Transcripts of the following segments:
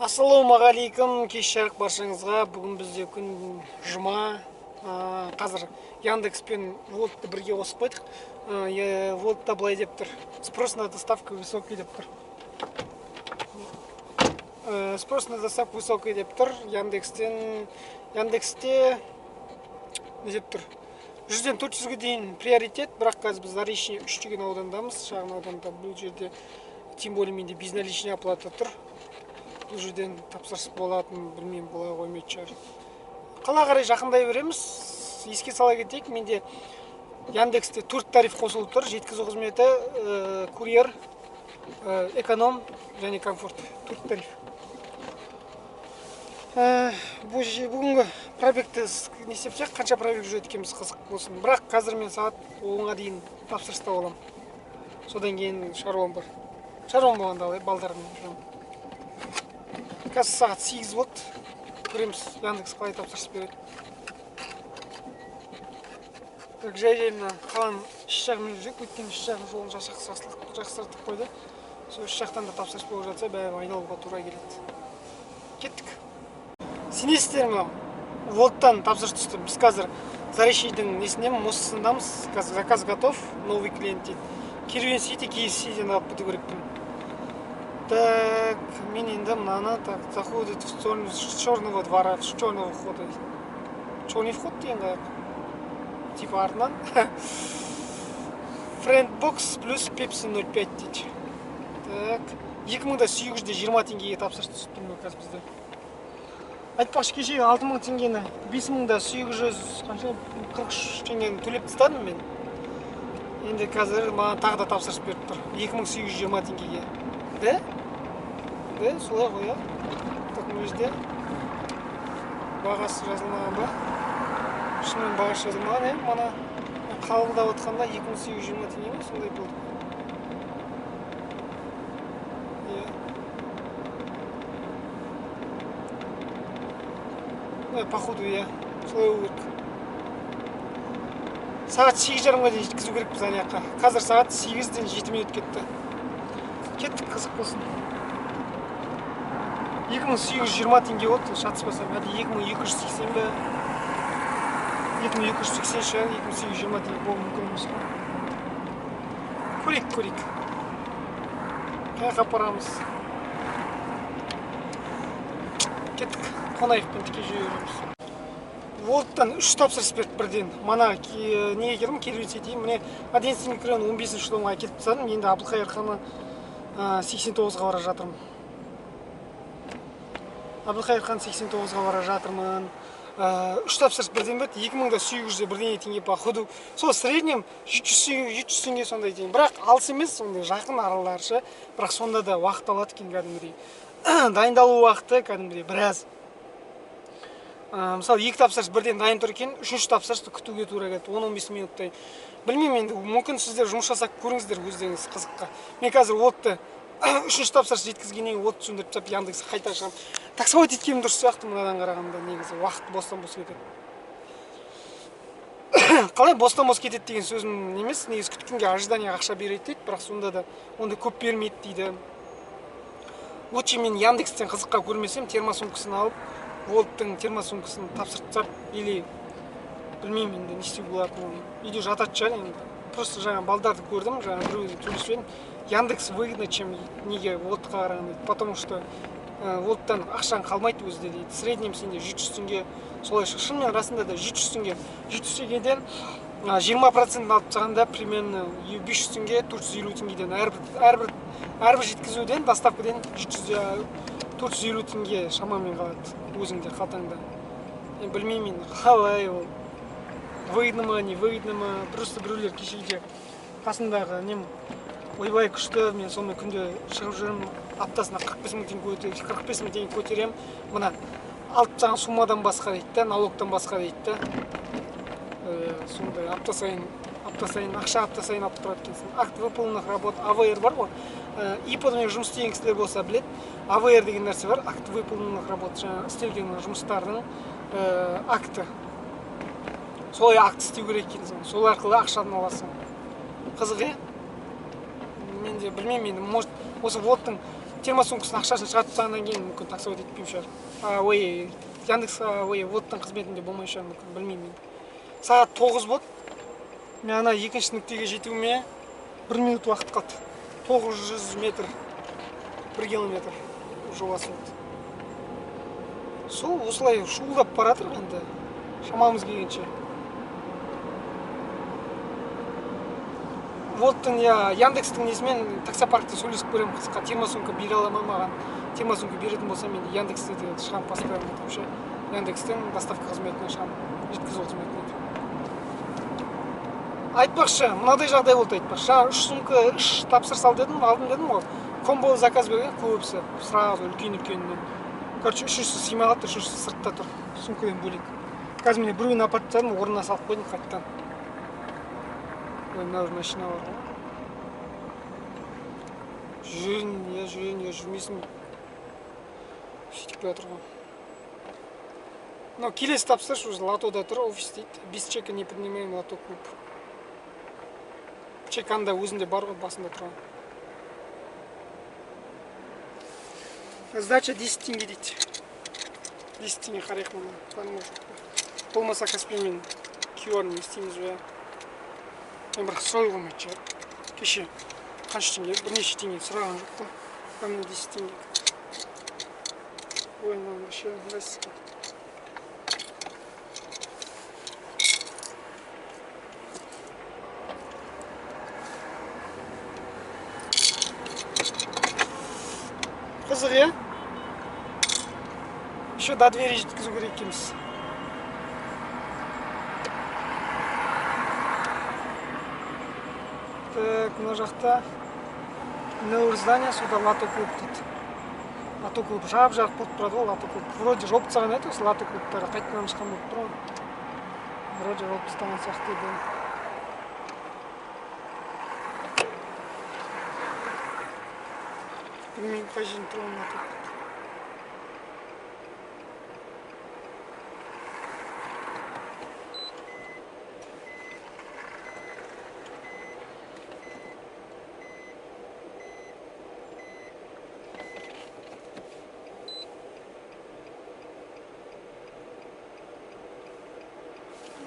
Ассалаумағалейкум, кеш жарық баршаңызға. Бүгін бізде күн жұма. Қазір Яндекс пен Волтты бірге қосып қойдық. Волтта былай деп тұр: спрос на доставку высокий деп тұр. Спрос на доставку высокий деп тұр. Яндексте не деп тұр? 100-ден 400-ге дейін приоритет, бірақ қазір біз Заречный 3 деген аудандамыз, шағын ауданда. Бұл жерде тем более менде безналичный оплата тұр. Бұл жерден тапсырыс болатын, білмеймін, бола қоймайтын шығар. Қала қарай жақындай береміз. Еске сала кетейік, менде Яндексте 4 тариф қосылып тұр: жеткізу қызметі, курьер, эконом және комфорт. 4 тариф. Бүгінгі пробегті не істеп, қанша пробег жүреді екенбіз, қызық болсын. Бірақ қазір мен сағат 10-ға дейін тапсырыста боламын. Содан кейін шаруам бар. Шаруам болғанда қалай, балдарыммен жүремін. Қазір сағат 8 болды. Көреміз, Яндекс қалай тапсырыс береді. Так, жай жай мына қаланың іш жағымен жүрсек, өйткені іш жағының жолын жақсартып қойды. Сол іш жақтан да тапсырыс болып жатса, бәрі айналуға тура келеді. Кеттік. Сенесіздер ме, Волттан тапсырыс түсті. Біз қазір Заречныйдың несінде, мостысындамыз. Қазір заказ готов, новый клиент дейді. Керуен Сити, KFC-ден алып кету керекпін. Так, мен енді мынаны, так, заходит в сторону с черного двора, с черного входа. Черный вход деген қаяқ? Типа артынан. Френдбокс плюс Пепси 0,5 дейді. Так, 2820 теңгеге тапсырыс түсіп тұр қазір бізде. Айтпақшы, кеше 6000 теңгені, 5800 қанша, 43 теңгені төлеп тастадым мен. Енді қазір маған тағы да тапсырыс беріп тұр. 2820 теңгеге. Да? Да, солай ғой, иә? Так, мына жерде бағасы жазылмаған ба? Шынымен бағасы жазылмаған, иә? Мана қабылдап отқанда 2820 теңге ме, сондай болды. Иә. Походу, иә. Солай болу керек. Сағат 8:30-ға дейін жеткізу керекпіз ана жаққа. Қазір сағат сегізден жеті минут кетті. Кеттік, қызық болсын. 2820 теңге болды, шатыспасам. Әлде 2280 бе? 2280 шығар, 2820 теңге болуы мүмкін емес қой. Көрейік, көрейік. Қай жаққа апарамыз? Кеттік, Қонаевпен тіке жүре береміз. Волттан 3 тапсырыс берді бірден. Мана неге келдім? Керуен Сити. Міне, одиннадцатый микрорайон 15 домға әкеліп тастадым. Енді Әбілқайыр ханы 89-ға бара жатырмын. Әбілқайыр хан 89-ға бара жатырмын. 3 тапсырыс бірден берді. Екі мың да сегіз жүз бірдеңе теңге походу. Сол среднем 700 теңге сондай теңге. Бірақ алыс емес, сондай жақын аралар ше. Бірақ сонда да уақыт алады екен кәдімгідей. Дайындалу уақыты кәдімгідей біраз. Мысалы, 2 тапсырыс бірден дайын тұр екен, үшінші тапсырысты күтуге тура келді, он-он бес минуттай. Білмеймін енді, мүмкін сіздер жұмыс жасап көріңіздер өздеріңіз қызыққа. Мен қазір Волтты үшінші тапсырыс жеткізгеннен кейін Волтты сөндіріп тастап Яндекске қайта шығамын. Таксовать еткенім дұрыс сияқты мынадан қарағанда, негізі уақыт бостан бос кетеді. Қалай бостан бос кетеді деген сөзім емес, негізі күткенге ожиданиеға ақша береді дейді, бірақ сонда да ондай көп бермейді дейді. Лучше мен Яндекстен қызыққа көрмесем, термосумкасын алып, Волттың термосумкасын тапсырып тастап, или білмеймін енді не істеуге болатынын. Үйде жататын шығар енді. Просто жаңа балдарды көрдім, жаңа біреумен сөйлесіп едім. Яндекс выгодно, чем неге Волтқа қарағанда дейді, потому что Волттан ақшаң қалмайды өзі де дейді. В среднем сенде 700 теңге солай шығып, шынымен расында да 700 теңге, 700 теңгеден жиырма процентін алып тастағанда примерно 500 теңге, 450 теңгеден әрбір жеткізуден, доставкадан 450 теңге шамамен қалады өзіңде қалтаңда. Мен білмеймін енді қалай ол, выгодно ма, не выгодно ма. Просто біреулер кешегіде қасымдағы нем, ойбай күшті, мен сонымен күнде шығып жүрмін, аптасына қырық бес мың теңге көтер-, қырық бес мың теңге көтеремін, мына алып тастаған суммадан басқа дейді да, налогтан басқа дейді да. Сондай апта сайын ақша, апта сайын алып тұрады екенсің. Акт выполненных работ, АВР бар ғой. ИП-мен жұмыс істеген кісілер болса біледі, АВР деген нәрсе бар, акт выполненных работ, жаңағы істелген жұмыстардың акті. Солай акт істеу керек екенсің, сол арқылы ақшаны аласың. Қызық, иә? Мен де білмеймін енді, может, осы Волттың Термосумкасының ақшасын шығарып тастағаннан кейін мүмкін таксовать етпеймін шығар. Ой, Яндекс, ой, Волттың қызметінде болмай шығар мүмкін, білмеймін енді. Сағат 9 болды. Мен ана екінші нүктеге жетуіме 1 минут уақыт қалды. 900 метр, 1 километр жоласы болды. Сол осылай шуылдап бара жатыр енді, шамамыз келгенше. Волттың, я Яндекстің несімен таксопаркте сөйлесіп көремін, қысқа термосумка бере ала ма маған. Термосумка беретін болса, мен Яндексте де шығамын постоянно деп ше. Яндекстің доставка қызметіне шығамын, жеткізу қызметіне. Айтпақшы, мынадай жағдай болды айтпақшы. Жаңа 3 сумка, 3 тапсырыс ал дедім, алдым дедім ғой. Комбо заказ берген көбісі, сразу үлкен-үлкенінен. Короче, үшіншісі сыймай қалды, үшіншісі сыртта тұр, сумкадан бөлек. Қазір міне біреуін апарып тастадым, орнына салып қойдым қайтадан. Ой, мына бір машина бар ғой. Жүрейін, я жүрейін, я жүрмейсің. Сөйтіп келе жатыр ғой. Мынау келесі тапсырыс уже лотода тұр, офис дейді. Без чека не принимаем, лото клуб. Чек анда өзінде бар ғой, басында тұрған. Сдача 10 теңге дейді. 10 теңге қарайық мына, бар ма жоқ па. Болмаса Каспиймен QR-ын істейміз бе? Мен бірақ сұрай қоймайтын шығар. Кеше қанша теңге, бірнеше теңге сұраған жоқ қой. Міне 10 теңге. Ой, мынау вообще ыңғайсыз екен. Қызық, иә? Еще до двери жеткізу керек екенбіз. Так, мына жақта мына здание, сюда лото клуб дейді. Лото клуб жап-жарық болып тұрады ғой, лото клуб. Вроде жауып тастаған еді осы лото клубтары, қайтадан шыққан болып тұр ғой. Вроде жауып тастаған сияқты еді. Білмеймін қай жерде тұрған лото клуб.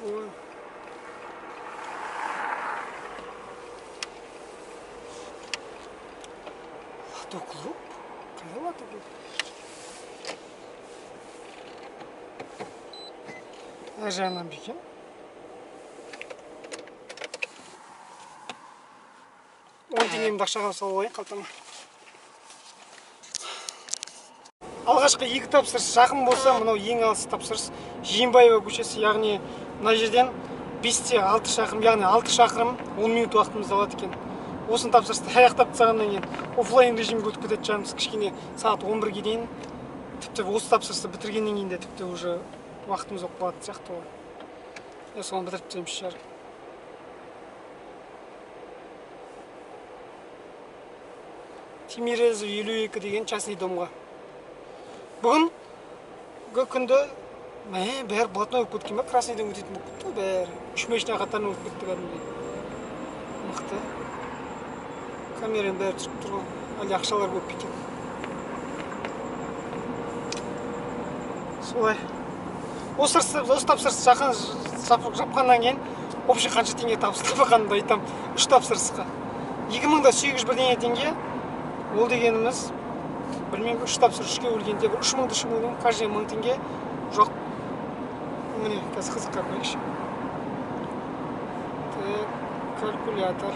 Ой. Лото клуб? Қайда лото клуб? Ар жағынан ба екен? 10 теңгемді ақшаға салып алайын қалтама. Алғашқы 2 тапсырыс жақын болса, мынау ең алыс тапсырыс Жиенбаева көшесі, яғни мына жерден 5-6 шақырым, яғни 6 шақырым 10 минут уақытымызды алады екен. Осыны тапсырысты аяқтап тастағаннан кейін офлайн режимге өтіп кететін шығармыз, кішкене сағат 11-ге дейін. Тіпті осы тапсырысты бітіргеннен кейін де тіпті уже уақытымыз болып қалатын сияқты ғой. Я соны бітіріп тастаймыз шығар. Тимирязев 52 деген частный домға. Бүгінгі күнді бәрі блатной болып кеткен бе, красныйдан өтетін болып кетті ғой бәрі. 3 машина қатарынан өтіп кетті кәдімгідей. Мықты. Камераның бәрі түсіп тұр ғой. Әлде ақшалар көп екен. Солай. Осы тапсырыс жақын жапқаннан кейін общий қанша теңге табыс тапқанымды айтамын. 3 тапсырысқа. 2800 бірдеңе теңге. Ол дегеніміз, білмеймін, 3 тапсырыс 3-ке бөлгенде бір 3000 3000, каждый 1000 теңге. Жоқ. Міне, қазір қызыққа көрейікші. Так, калькулятор.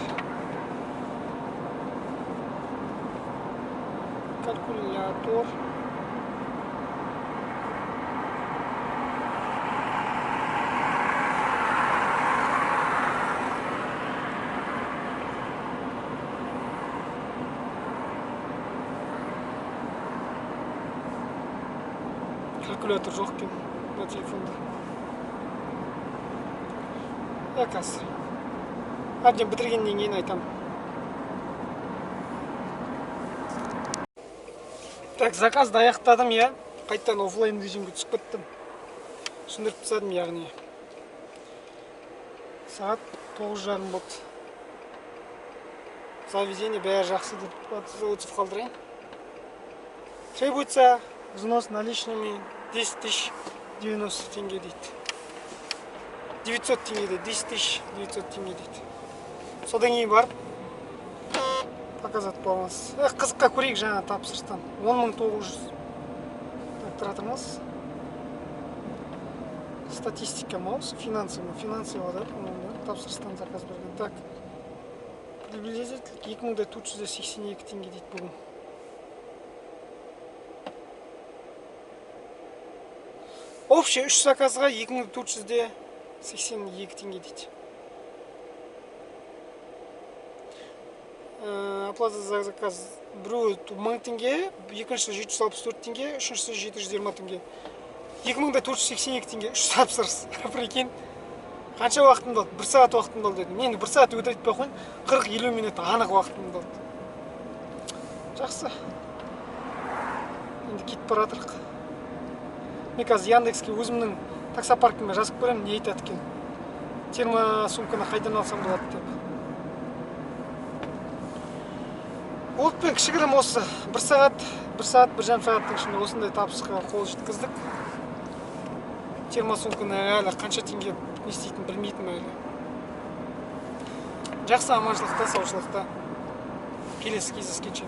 Калькулятор. Калькулятор жоқ екен мына телефонда. Қазір әбден бітіргеннен кейін айтамын. Так, заказды аяқтадым, иә. Қайтадан офлайн режимге түсіп кеттім. Түсіндіріп тастадым, яғни. Сағат 9:30 болды. Заведение бәрі жақсы деп отзыв қалдырайын. Требуется взнос наличными 10 тысяч 90 тенге дейді, 900 теңге дейді, 10 тысяч 900 теңге дейді. Содан кейін барып показать баланс. Қызыққа көрейік жаңа тапсырыстан. 10 900. Так, тұра тұрыңыз. Статистика ма осы? Финансовый ма? Финансовый да, по-моему, да? Тапсырыстан заказ берген. Так, приблизительно 2482 теңге дейді бүгін. Общий үш заказға 2482 теңге дейді. Оплата за заказ: біреуі 1000 теңге, екіншісі 764 теңге, үшіншісі 720 теңге. 2482 теңге үш тапсырыс, прикинь. Қанша уақытымды алды? Бір сағат уақытымды алды дедім мен. Бір сағат өтірік айтпай ақ қояйын, 40-50 минут анық уақытымды алды. Жақсы, енді кетіп бара жатырық. Мен қазір Яндекске өзімнің таксопаркіме жазып көремін, не айтады екен, термосумканы қайдан алсам болады деп. Болтпен кішігірім осы бір сағат, бір сағат, 1,5 сағаттың ішінде осындай табысқа қол жеткіздік. Термосумканы әлі қанша теңге, не істейтінін білмейтінмін әлі. Жақсы, аманшылықта, саушылықта, келесі кездескенше.